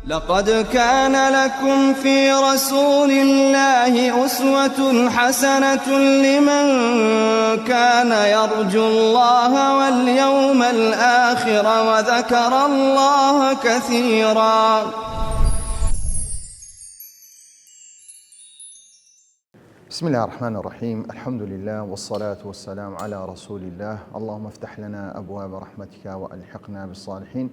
لقد كان لكم في رسول الله أسوة حسنة لمن كان يرجو الله واليوم الآخر وذكر الله كثيرا. بسم الله الرحمن الرحيم الحمد لله والصلاة والسلام على رسول الله اللهم افتح لنا أبواب رحمتك وألحقنا بالصالحين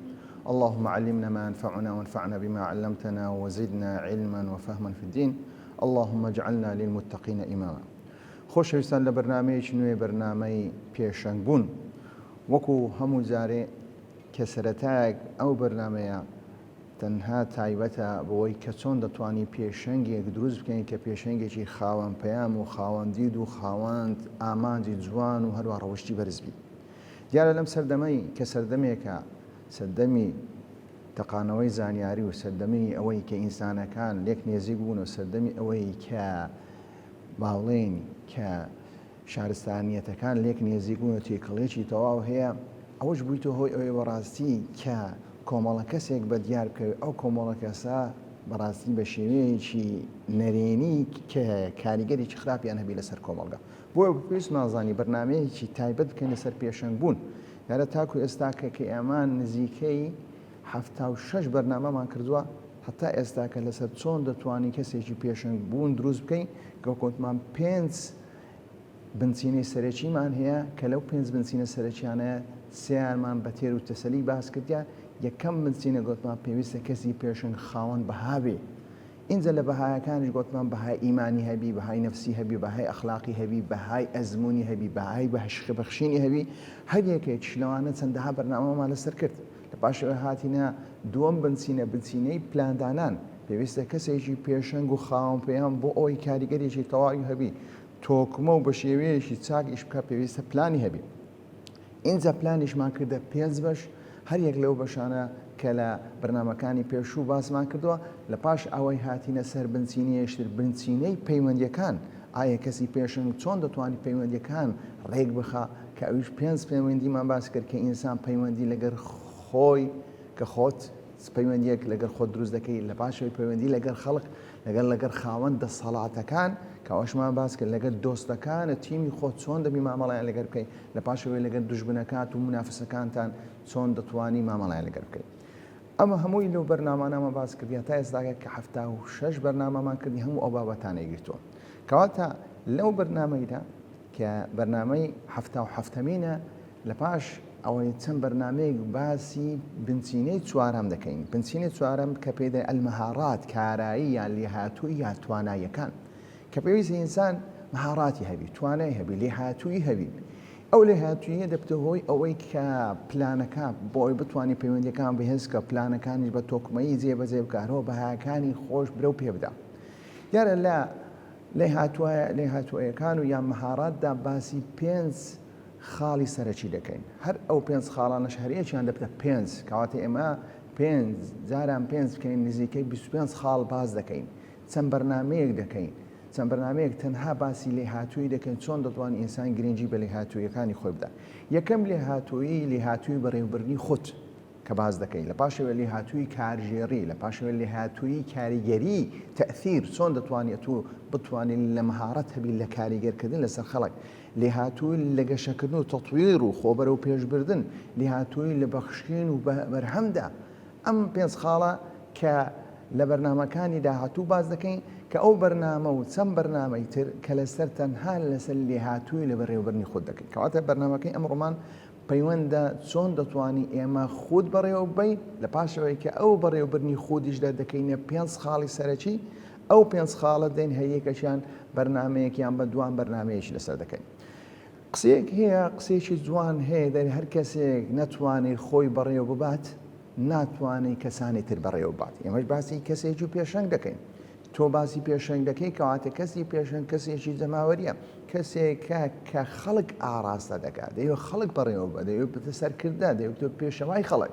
اللهم علمنا ما ينفعنا وانفعنا بما علمتنا وزدنا علما وفهما في الدين اللهم اجعلنا للمتقين إماما خۆشەویستان لە بەرنامەیەکی نوێ بەرنامەی پێشەنگ بوون وەکو هەموو جارێ کە سەرەتایەک ئەو بەرنامەیە تەنها تایبەتە بەوەی کە چۆن دەتوانین پێشەنگێک دروست بکەین کە پێشەنگێکی خاوەن پەیام و خاوەن دید و خاوەند ئامانجی جوان و هەروە ڕەوشتی بەرز بی. دیارە لەم سەردەمەی کە سەردەمێکە سەردەمی تەقانەوەی زانیاری و سەردەمی ئەوەی کە ئینسانەکان لێک نێزیک بوون و سەردەمی ئەوەی کە باڵێن کە شارستانیەتەکان لێک نێزیک بوون و تێکەڵیەکی تەواو هەیە، ئەوەش بوویتە هۆی ئەوەی بەڕاستی کە کۆمەڵە کەسێک بە دیار بکەوێت، ئەو کۆمەڵە کەسە بەڕاستی بە شێوەیەکی نەرێنی کە کاریگەریی خراپیان هەبی لەسەر کۆمەڵگە. بۆیە بە پێویستمان زانی بەرنامەیەکی تایبەت بکەین لەسەر پێشەنگ بوون. دیارە تاکو ئێستا کە کە ئێمە نزیکەی 76 بەرنامەمان کردووە هەتا ئێستا کە لەسەر چۆن دەتوانین کەسێکی پێشەنگ بوون دروست بکەین، کە کۆتمان پێنج بنچینەی سەرەکیمان هەیە کە لەو پێنج بنچینە سەرەکیانە سێیانمان بە تێر و تەسەلی باس کردیا، یەکەم بنچینە گۆتمان پێویستە کەسی پێشەنگ خاوەن بەها بێ، ئینجا لە بەهایەکانیش گۆتمان بەهای ئیمانی هەبی، بەهای نەفسی هەبی، بەهای ئەخلاقی هەبی، بەهای ئەزموونی هەبی، بەهای بەخشینی هەبی، هەر یەکێکیش لەوانە چەندەها بەرنامەمان لەسەر کرد. لە پاشەوە هاتینە دووەم بنچینە، بنچینەی پلاندانان، پێویستە کەسێکی پێشەنگ و خاوەن پەیام بۆ ئەوەی کاریگەریی تەواوی هەبی، تۆکمە و بە شێوەیەکی چاک ئیش بکات پێویستە پلانی هەبی. ئینجا پلانیشمان کردە پێنج بەش، هەر یەک لەو بەشانە کە لە بەرنامەکانی پێشوو باسمان کردووە، لە پاش ئەوەی هاتینە سەر بنچینەیەکی تر، بنچینەی پەیوەندییەکان، ئایا کەسی پێشەنگ چۆن دەتوانی پەیوەندییەکان ڕێک بخا، کە ئەویش پێنج پەیوەندیمان باس کرد کە ئینسان پەیوەندی لەگەر خۆی کە خۆت پەیوەندیەک لەگەر خۆت دروست دەکەی لە پاشەوەی پەیوەندی لەگەر خەڵک لەگەڵ لەگەر خاوەن دەسەڵاتەکان کە ئەوەشمان باس کرد لەگەر دۆستەکانت تیمی خۆت چۆن دەبی مامەڵەیان لەگەر بکەی لە پاشەوەی لەگەر دوژمنەکات و مونافسەکانتان چۆن دەتوانی مامەڵەیان لەگەر بکەی ئەمە هەمووی لەو بەرنامانەمە باس کردی تا ئێستاکە کە 76 بەرنامەمان کردی هەموو ئەو بابەتانەی گرتووە کەواتە لەو بەرنامەیدا کە بەرنامەی حەفتاوحەفتەمینە، لە پاش ئەوەی چەند بەرنامەیەک باسی بنچینەی چوارەم دەکەین، بنچینەی چوارەم کە پێی دەڵێن المهارات، کارایی یان لێهاتوویی یان تواناییەکان، کە پێویستە ئینسان مهاراتی هەبی، توانای هەبی، لێهاتوویی هەبی، ئەو لێهاتووییە دەبتە هۆی ئەوەی کە پلانەکان بۆ ئەوەی بتوانی پەیوەندییەکان بەهێز بکا، پلانەکانیش بە تۆکمەیی جێبەجێ بکا، هەروەها بەهاکانی خۆش برەو پێ بدا. دیارە لە لێهاتووەیەکان و یان مەهاراتدا باسی پێنج خاڵی سەرەکی دەکەین، هەر ئەو پێنج خاڵانەش هەریەکیان دەبتە پێنج، کەواتە ئێمە پێنج جاران پێنج بکەین نزیکەی 25 خاڵ باس دەکەین، چەند بەرنامەیەک دەکەین، چەند بەرنامەیەک تەنها باسی لێهاتوویی دەکەین چۆن دەتوانین ئینسان گرنگی بە لێهاتوویەکانی خۆی بدات. یەکەم لێهاتوویی، لێهاتوویی بەڕێوەبردنی خود. کە باس دەکەین لە پاشەوە لێهاتوویی کارگێڕی، لە پاشەوە لێهاتوویی کاریگەری، تەئسیر، چۆن دەتوانی ئەتوو بتوانی لە مەهارەت هەبی لە کاریگەرکردن لەسەر خەڵک، لێهاتوویی لە گەشەکردن و تەتویر و خۆ بەرەو پێشبردن، لێهاتوویی لە بەخشین و بەرهەمدا. ئەم پێنج خاڵە کە لە بەرنامەکانی داهاتوو باس دەکەین کە ئەو بەرنامە و چەند بەرنامەی تر کە لەسەر تەنها لەسەر لێهاتوویی لە بەڕێوەبردنی خود دەکەین. کەواتە بەرنامەکەی ئەمڕۆمان پەیوەندە چۆن دەتوانی ئێمە خود بەڕێوە ببەین، لە پاشەوەی کە ئەو بەڕێوەبردنی خودیشدا دەکەینە پێنج خاڵی سەرەکی، ئەو پێنج خاڵە دێن هەر یەکەکیان بەرنامەیەک یان بە دوان بەرنامەیەکی لەسەر دەکەین. قسەیەک هەیە، قسەیەکی جوان هەیە دەرێ هەر کەسێک نەتوانێت خۆی بەڕێوە ببات، ناتوانێت کەسانی تر بەڕێوە ببات. ئێمەش باسی کەسێکی پێشەنگ دەکەین. تۆ باسی پێشەنگ دەکەی کەواتە کەسی پێشەنگ کەسێکی جەماوەریە کەسێکە کە خەڵک ئاڕاستە دەکات دەیەوێت خەڵک بەڕێوە بە دەیەوێت بتە سەرکردە دەیەوێت بتە پێشەوای خەڵک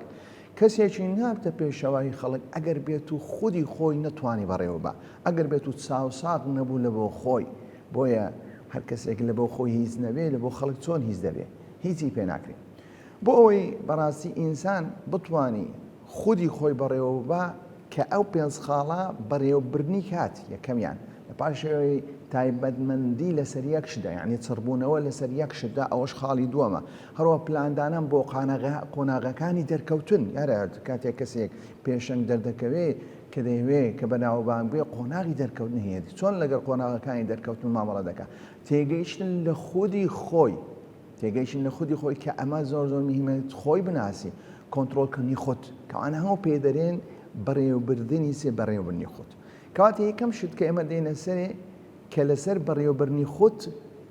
کەسێکی نابتە پێشەوای خەڵک ئەگەر بێت و خودی خۆی نەتوانی بەڕێوە بە ئەگەر بێت و چاوساغ نەبوو لە بۆ خۆی بۆیە هەر کەسێک لە بۆ خۆی هیچ نەبێ لە بۆ خەڵک چۆن هیچ دەبێ هیچی پێ ناکرێ بۆ ئەوەی بەڕاستی ئینسان بتوانی خودی خۆی بەڕێوە ببا. کە ئەو پێنج خاڵە بەڕێوەبردنی کات یەکەمیان لە پاشەوەی تایبەتمەندی لەسەر یەک شتدا یعنی چڕبوونەوە لەسەر یەک شتدا ئەوەش خاڵی دووەمە هەروە پلاندانان بۆ قۆناغەکانی دەرکەوتن یارە کاتێک کەسێک پێشەنگ دەردەکەوێ کە دەیەوێ کە بەناوبانگ بێ قۆناغی دەرکەوتن هەیە چۆن لەگەڵ قۆناغەکانی دەرکەوتن مامەڵە دەکا تێگەیشتن لە خودی خۆی تێگەیشتن لە خودی خۆی کە ئەمە زۆر زۆر مهمە خۆی بناسی کۆنترۆڵکردنی خۆت کەوانە هەموو پێ دەرێن بەڕێوەبردنی سێ بەڕێوەبردنی خۆت کەواتە یەکەم شت کە ئێمە دێنە سەرێ کە لەسەر بەڕێوەبردنی خۆت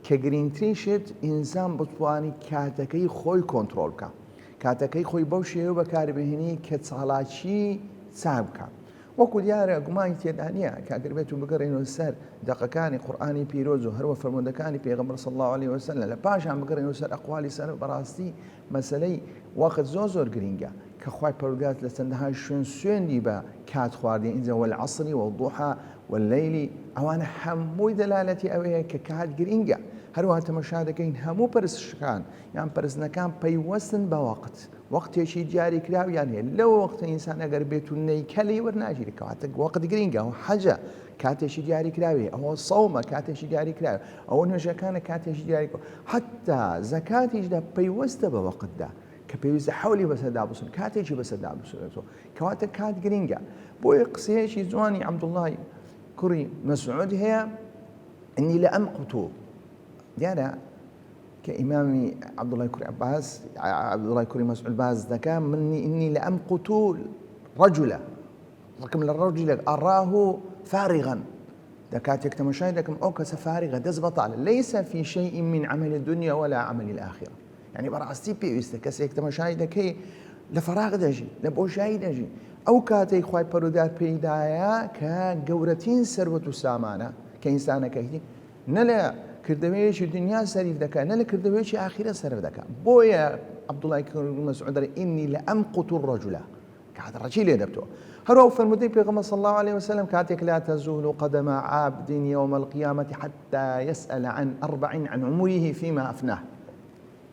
کە گرنگترین شت ئینسان بتوانی کاتەکەی خۆی کۆنترۆڵ بکە کاتەکەی خۆی بەو شێوە بەکاربهێنی کە چالاکی چاک بکە وەکو دیارە گومانی تێدا نییە کە ئەگەر بێت و بگەڕێینەوە سەر دەقەکانی قورئانی پیرۆز و هەروە فەرموودەکانی پێغەمبەر صلی اللە علیه وسلم لە پاشان بگەڕێینەوە سەر ئەقوالی سەلەف بەڕاستی مەسەلەی وەخت زۆر زۆر گرینگە کە خوای پەروەردگار لە چەندەها شوێن سوێندی بە کات خواردی ئینجا والعصر والضحى والليل ئەوانە هەمووی دەلالەتی ئەوەیە کە کات گرینگە هەروەها تەمەشا دەکەین هەموو پەرستشەکان یان پەرستنەکان پەیوەستن بە وەقت وەقتێکی دیاری کراویان هەیە لەو وەختە ئینسان ئەگەر بێت و نەیکە لێی وەرناگیرێت کەواتە وەقت گرینگە ئەو حەجە کاتێکی دیاری کراوی ئەوە سەومە کاتێکی دیاری کراوە ئەوە نوێژەکانە کاتێکی دیاری حتا زەکاتیشدا پەیوەستە بە وەقتدا کە پێویستە حەولی بەسەردا بسن کاتێکی بەسەردا بسێتەوە کەواتە کات گرینگە بۆیە قسەیەکی جوانی عەبدوڵڵای کوڕی مەسعود هەیە ئەنی لە ئەم قوتوو دیارە کە ئیمامی عەبدوڵای کوڕی عەباس عەبدوڵای کوڕی مەسعود باس دەکا منی ئینی لە ئەمقت رجلە ڕکم لە ڕەجلێک ئەڕاه فارغا دە کاتێک تەمەشای دەکەم ئەو کەسە فارغە دەست بەتاڵە ليس في شيء من عمل الدنيا ولا عمل الآخرة یعنی بەڕاستی پێویستە کەسێک تەمەشای دەکەی لە فەراغ دەژی لە بۆشایی دەژی ئەو کاتەی خوای پەرودگار پێیدایە کە گەورەترین سەروەت و سامانە کە ئینسانەکە نە لە کردەوەیەکی دنیا سەریف دەکا نە لە کردەوەیەکی ئاخیرە سەرف دەکا بۆیە عەبدوڵای کوڕی مەسعود دەڵێ ئینی لەئەمقت الرجل کات ڕەچی لێ دەبتەوە هەروە ئەو فەرموودەی پێغەمبەر صلی الله علیه وسلم کاتێک لا تزول قدم عبد يوم القيامة حتى يسأل عن أربع عن عمره فيما أفناه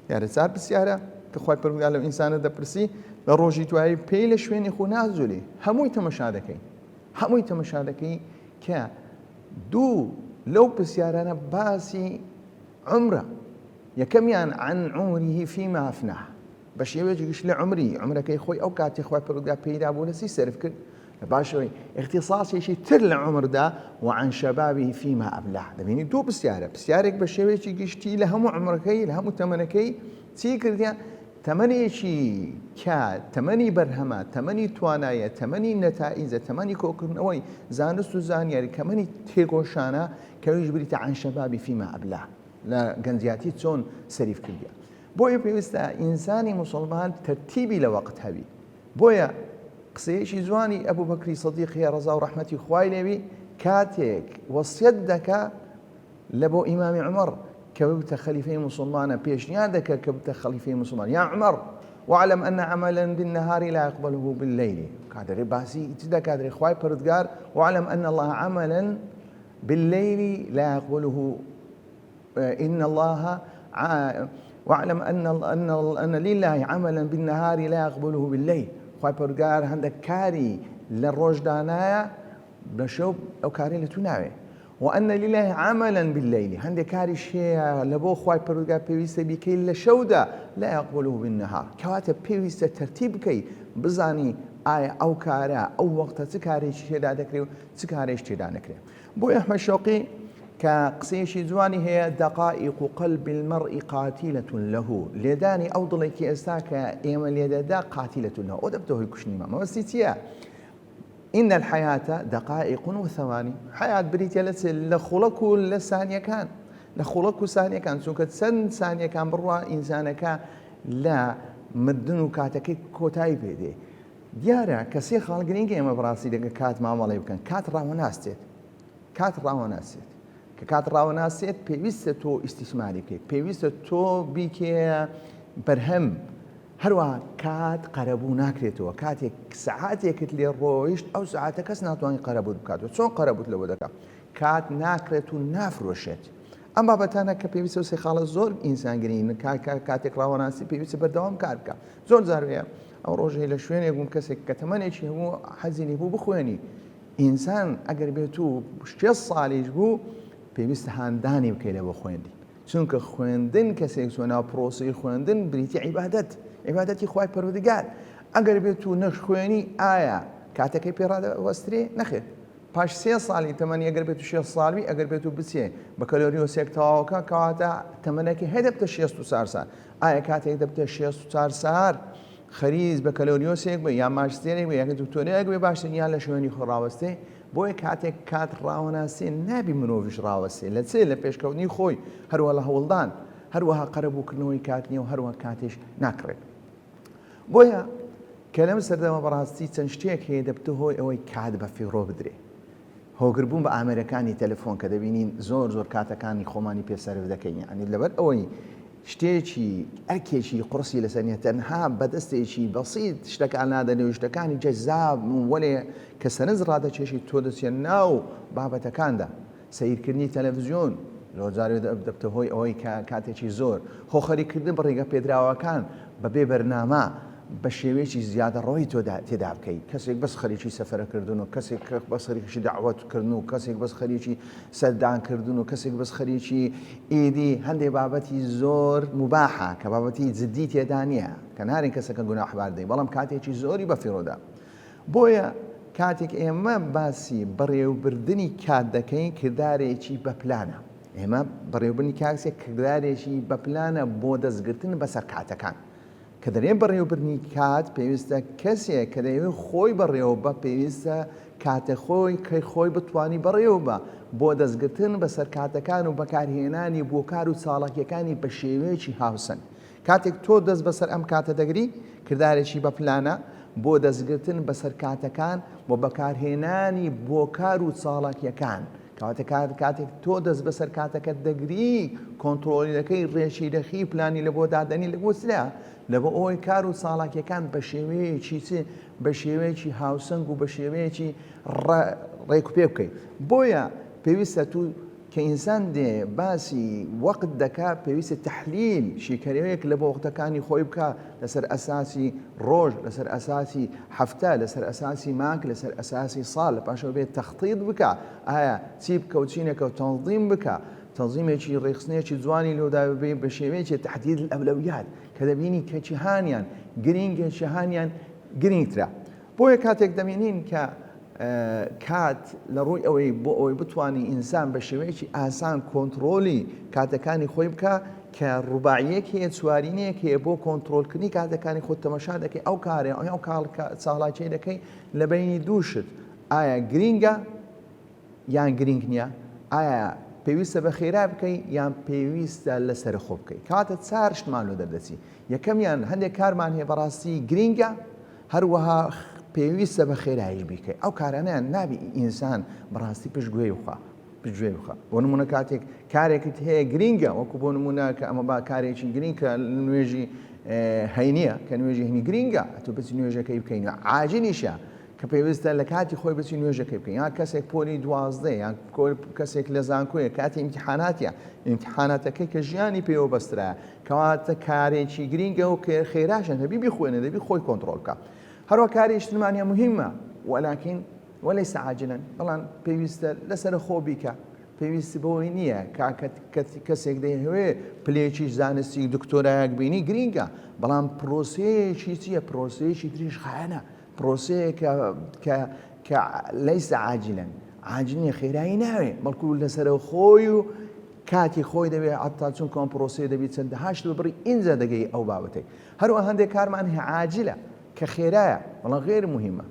دیارە چار پرسیارە کە خوای پەروەردگار لەو ئینسانە دەپرسی لە ڕۆژی دوایی پێی لە شوێنی خۆ نازولی هەمووی تەمەشا دەکەین هەمووی تەمەشا دەکەی کە دوو لەو پرسیارانە باسی عومرە یەکەمیان عن عمره فيما افناه بە شێوەیەکی گشت لە عمری عمرەکەی خۆی ئەو کاتی خوای پەروەردگار پێیدا بوو لە چی سەرف کرد لە پاشەوەی اختصاصێکی تر لە عمردا وعن شبابه فيما ابلاه دەبینی دوو پرسیارە پرسیارێک بە شێوەیەکی گشتی لە هەموو عمرەکەی لە هەموو تەمەنەکەی چی کردیان تەمەنێکی کە تەمەنی بەرهەمە، تەمەنی توانایە، تەمەنی نەتائیجە، تەمەنی کۆکردنەوەی زانست و زانیاری، تەمەنی تێکۆشانە کە ئەویش بریتە عن شبابی فیما ابلا لە گەنجیاتی چۆن سەریف کردیە. بۆیە پێویستە ئینسانی موسڵمان تەرتیبی لە وەقت هەبی. بۆیە قسەیەکی جوانی ئەبوبەکری سدیق هەیە ڕەزا و ڕەحمەتی خوای لێبی کاتێک وەسیەت دەکا لە بۆ ئیمامی عومەڕ کە ببتە خەلیفەی موسڵمانە پێشنیار دەکرد کە ببتە خەلیفەی موسڵمان یا عومەڕ واعلم ان عملا بالنهار لا يقبله بالليل کاتێ باسی چ دەکات دەرێ خوای پەروەردگار واعلم ان الله عملا بالليل لا يقبله ان الله واعلم ان ان ان لله عملا بالنهار لا يقبله بالليل خوای پەروەردگار هەندێک کاری لە ڕۆژدانایە بە شەو ئەو کاری لە تو ناوێ وان للە عملا باللیل هەندێک کاریش هەیە لە بۆ خوای پەروەردگار پێویستە بیکەی لە شەودا لا یقبله بالنهار کەواتە پێویستە تەرتیب بکەی بزانی ئایا ئەو کارە ئەو وەختە چ کارێکی تێدا دەکرێ و چ کارێک تێدا نەکرێ بۆ ئەحمەد شەوقی کە قسەیەکی جوانی هەیە دقائق قلب المرء قاتلة له لێدانی ئەو دڵێکی ئێستا کە ئێمە لێدەدا قاتلة له ئەو دەبتە هۆی کوشتنی مەبەستی چییە؟ ان الحیاة دقائق و ثوانی، حەیات بریتیە لە چ؟ لە خوڵەک و لە سانیەکان، لە خوڵەک و سانیەکان، چونکە چەند سانیەکان بڕوا ئینسانەکە لە مردن و کاتەکەی کۆتایی پێ دێ. دیارە کە سێ خاڵ گرینگە ئێمە بەڕاستی دەگە کات مامەڵەی بکەن، کات ڕاوەناستێت، کات ڕاوەناسێت، کە کات ڕاوەناسێت پێویستە تۆ ئیستیسماری بکەیت، پێویستە تۆ بیکەیە بەرهەم، هەروەها کات قەرەبوو ناکرێتەوە، کاتێک سەعاتێکت لێ ڕۆیشت ئەو سەعاتە کەس ناتوانێت قەرەبووت بکاتەوە، چۆن قەرەبووت لەوە دەکات؟ کات ناکرێت و نافرۆشێت. ئەم بابەتانە کە پێویستە و سێ خاڵە زۆر ئینسان گرنگن کاتێک ڕاوەناسی پێویستە بەردەوام کار بکە زۆر جار وەیە ئەو ڕۆژەی لە شوێنێک بووم کەسێک کە تەمەنێکی هەبوو حەزی لێ بوو بخوێنی ئینسان ئەگەر بێت و شێست ساڵیش بوو پێویستە هاندانی بکەی لە بۆ خوێندی چونکە خوێندن کەسێک چوە ناو پرۆسەی خوێندن بریتی عیبادەت عیبادەتی خوای پەروەردگار ئەگەر بێت و نەشخوێنی ئایا کاتەکەی پێ ڕادەوەسترێ نەخێر پاش سێ ساڵی تەمەنی ئەگەر بێت و شێست ساڵ بی ئەگەر بێت و بچێ بەکەلۆریۆسێک تەواوکە کەواتە تەمەنەکەی هەر دەبتە 64 سال ئایا کاتێک دەبتە 64 سال خەریز بەکەلۆریۆسێک بێ یا ماجستێرێک بێ یا دکتۆرێک بێ باشتر یان لە شوێنی خۆ ڕاوەستێ بۆیە کاتێک کات ڕاوەناسێ نابی مرۆڤیش ڕاوەستێ لە چ لە پێشکەوتنی خۆی هەروە لە هەوڵدان هەروەها قەرەبووکردنەوەی کات نییە و هەروە کاتیش ناکڕێت بۆیە کە لەم سەردەمە بەڕاستی چەند شتێک هەیە دەبتە هۆی ئەوەی کات بە فیڕۆ بدرێ هۆگربوون بە ئامێرەکانی تەلەفۆن کە دەبینین زۆر زۆر کاتەکانی خۆمانی پێ سەرف دەکەین یعنی لەبەر ئەوەی شتێکی ئەرکێکی قڕسی لەسەر نیە تەنها بەدەستێکی بەسیت شتەکان نادەنێ و شتەکانی جەزاب وەلێ کە سەرنج ڕادەکێشی تۆ دەچێت ناو بابەتەکاندا سەیرکردنی تەلەفزیۆن زۆر جار دەبتە هۆی ئەوەی کە کاتێکی زۆر خۆ خەریککردن بە ڕێگە پێدراوەکان بەبێ بەرنامە بە شێوەیەکی زیادەڕۆیی تۆ تێدا بکەیت کەسێک بەس خەریکی سەفەرەکردن و کەسێک بەس خەریکی دەعوەتکردن و کەسێک بەس خەریکی سەردانکردن و کەسێک بەس خەریکی ئیدی هەندێک بابەتی زۆر مباحە کە بابەتی جدی تێدا نییە کە نارین کەسەکە گوناحبار دەی بەڵام کاتێکی زۆری بەفیڕۆدا بۆیە کاتێک ئێمە باسی بەڕێوبردنی کات دەکەین کردارێکی بە پلانە. ئێمە بەڕێوبردنی کات کردارێکی بە پلانە بۆ دەستگرتن بەسەر کاتەکان. کە دەرێن بەڕێوبردنی کات پێویستە کەسێک کە دەیەوێت خۆی بەڕێوە بە پێویستە کاتە خۆی کەی خۆی بتوانی بەڕێوە بە بۆ دەستگرتن بەسەر کاتەکان و بەکارهێنانی بۆ کار و چاڵاکیەکانی بە شێوەیەکی هاوسەنگ. کاتێک تۆ دەست بەسەر ئەم کاتە دەگری، کردارێکی بە پلانە بۆ دەستگرتن بەسەر کاتەکان و بەکارهێنانی بۆ کار و چاڵاکیەکان. کەواتە کاتێک تۆ دەست بەسەر کاتەکەت دەگری، کۆنتڕۆڵی دەکەی، ڕێکی دەخی، پلانی لە بۆ دادەنی، لە بۆ چرا؟ لە بۆ ئەوەی کار و چاڵاکیەکان بە شێوەیەکی چ؟ بە شێوەیەکی هاوسەنگ و بە شێوەیەکی ڕێک و پێک بکەی. بۆیە پێویستە تو کە ئینسان دێ باسی وەقت دەکا پێویستە تەحلیل، شیکەرەوەیەک لە بۆ وەقتەکانی خۆی بکا لەسەر ئەساسی ڕۆژ، لەسەر ئەساسی هەفتە، لەسەر ئەساسی مانگ، لەسەر ئەساسی ساڵ، لە پاشەوە بێ تەختیت بکا ئایا چی بکە و چی نەکە و تەنزیم بکا، تەنزیمێکی ڕێکخستنێکی جوانی لۆدا ببێ بە شێوەیەکی تحدید الاولویات کە دەبینی کە چیهانیان گرینگە چیهانیان گرینگترە. بۆیە کاتێک دەبینین کە کات لە ڕووی ئەوەی بۆ ئەوەی بتوانی ئینسان بە شێوەیەکی ئاسان کۆنتڕۆلی کاتەکانی خۆی بکە کە ڕوباعیەک هەیە چوارینەیەک هەیە بۆ کۆنتڕۆلکردنی کاتەکانی خۆت تەمەشا دەکەی ئەو کارێ ئەو چاڵاکیی دەکەی لە بینی دوو شت ئایا گرینگە یان گرینگ نییە ئایا پێویستە بە خێرا بکەی یان پێویستە لەسەر خۆ بکەی کاتە چار شتمان لۆ دەردەچی یەکەمیان هەندێک کارمان هەیە بەڕاستی گرینگە هەروەها پێویستە بە خێراییش بیکەی ئەو کارانەیان نابی ئینسان بەڕاستی پشت گوێی بخوا پشتگوێی بخە بۆ نمونە کاتێک کارێکت هەیە گرینگە وەکو بۆ نمونە کە ئەمە با کارێکی گرینگ کە نوێژی هەینیە کە نوێژی هەینی گرینگە تۆ بچی نوێژەکەی بکەین عاجلیشە کە پێویستە لە کاتی خۆی بچی نوێژەکەی بکەین یان کەسێک پۆلی 12 یان کەسێک لە زانکۆیە کاتی ئیمتحاناتە ئیمتحاناتەکەی کە ژیانی پێوە بەسترا کەواتە کارێکی گرینگە و خێراشە دەبی بیخوێنێ دەبی خۆی کۆنتڕۆڵ بکا هەروە کاری ئیجتماعیە مهمە ولكن وليس عاجلا بەڵام پێویستە لەسەر خۆ بیکە پێویست بەوەی نییە کاکە کەسێک دەیهوێ پلێکی زانستی دکتۆرایەک بینی گرینگە بەڵام پرۆسەیەکی چییە پرۆسەیەکی درێژخایەنە پرۆسەیەکە کە کە لەیسە عاجلا عاجل نییە خێرایی ناوێ بەڵکو لەسەر خۆی و کاتی خۆی دەوێ عەتا چونکە ئەم پرۆسەیە دەبی چەندەها شت ببڕی ئینجا دەگەی ئەو بابەتەی هەروە هەندێک کارمان هەیە عاجلە کە خێرایە بەڵام غێر مهمە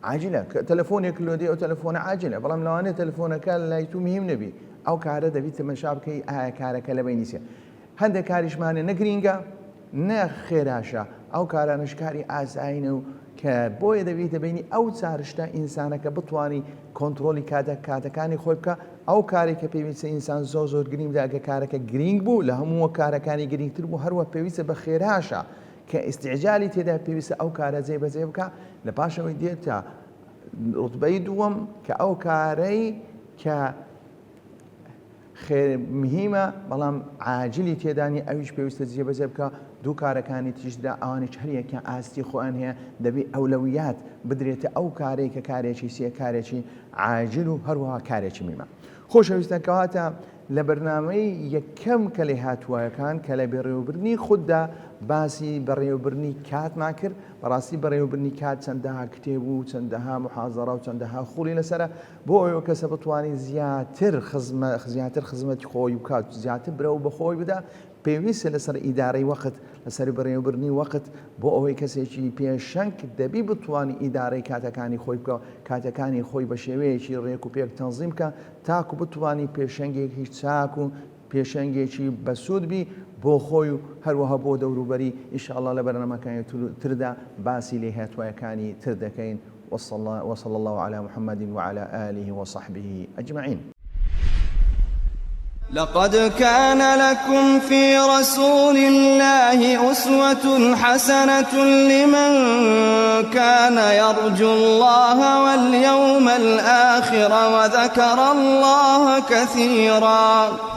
عاجلە کە تەلەفۆنێک لۆ دێ ئەو تەلەفۆنە عاجلە بەڵام لەوانەیە تەلەفۆنەکە لای تو مهم نەبی ئەو کارە دەبی تەمەشا بکەی ئایا کارەکە لە بەینی چیە هەندێک کاریشمانە نە گرینگە نە خێراشە ئەو کارانەش کاری ئاسایینە و کە بۆیە دەبیتە بینی ئەو چارشتە ئینسانەکە بتانی کۆنتڕۆلی کاتە کاتەکانی خۆی بکە ئەو کارێک کە پێویستە ئینسان زۆر زۆر گرنگ بدات کە کارەکە گرنگ بوو لە هەموو کارەکانی گرنگتر بوو هەروە پێویستە بە خێراشە کە ئیستعجالی تێدا پێویستە ئەو کارە جێ بەجێ بکە لە پاشەوەی دێتە ڕوتبەی دووەم کە ئەو کارەی کە. خێر مهیمە بەڵام عاجلی تێدا نیە ئەویش پێویستە جێبەجێ بکا دوو کارەکانی تریشدا ئەوانیش هەریەکیان ئاستی خۆیان هەیە دەبی ئەولەویات بدرێتە ئەو کارەی کە کارێکی سێ کارێکی عاجل و هەروەها کارێکی میمە خۆشەویستان کەواتە لە بەرنامەی یەکەم کە لێهاتووەکان کە لە بەڕێوەبردنی خوددا باسی بەڕێوەبردنی کاتمان کرد بەڕاستی بەڕێوەبردنی کات چەندەها کتێب و چەندەها محازەڕە و چەندەها خولی لەسەرە بۆ ئەوەی کەسە بتوانێت زیاتر خزمە زیاتر خزمەتی خۆی بکات زیاتر برەو بە خۆی بدا پێویستە لەسەر ئیدارەی وەخت لەسەر بەڕێوەبردنی وەخت بۆ ئەوەی کەسێکی پێشەنگ دەبی بتوانی ئیدارەی کاتەکانی خۆی بکە کاتەکانی خۆی بە شێوەیەکی ڕێک و پێک تەنزیم بکە تاکو بتوانی پێشەنگێکی چاک و پێشەنگێکی بەسوود بی بۆ خۆی و هەروەها بۆ دەوروبەری ان شاء اللە لە بەرنامەکانی تردا باسی لێهاتوایەکانی تر دەکەین وصلی اللە علی محمد وعلی آله وصحبه اجمعین. لقد كان لكم في رسول الله أسوة حسنة لمن كان يرجو الله واليوم الآخر وذكر الله كثيرا.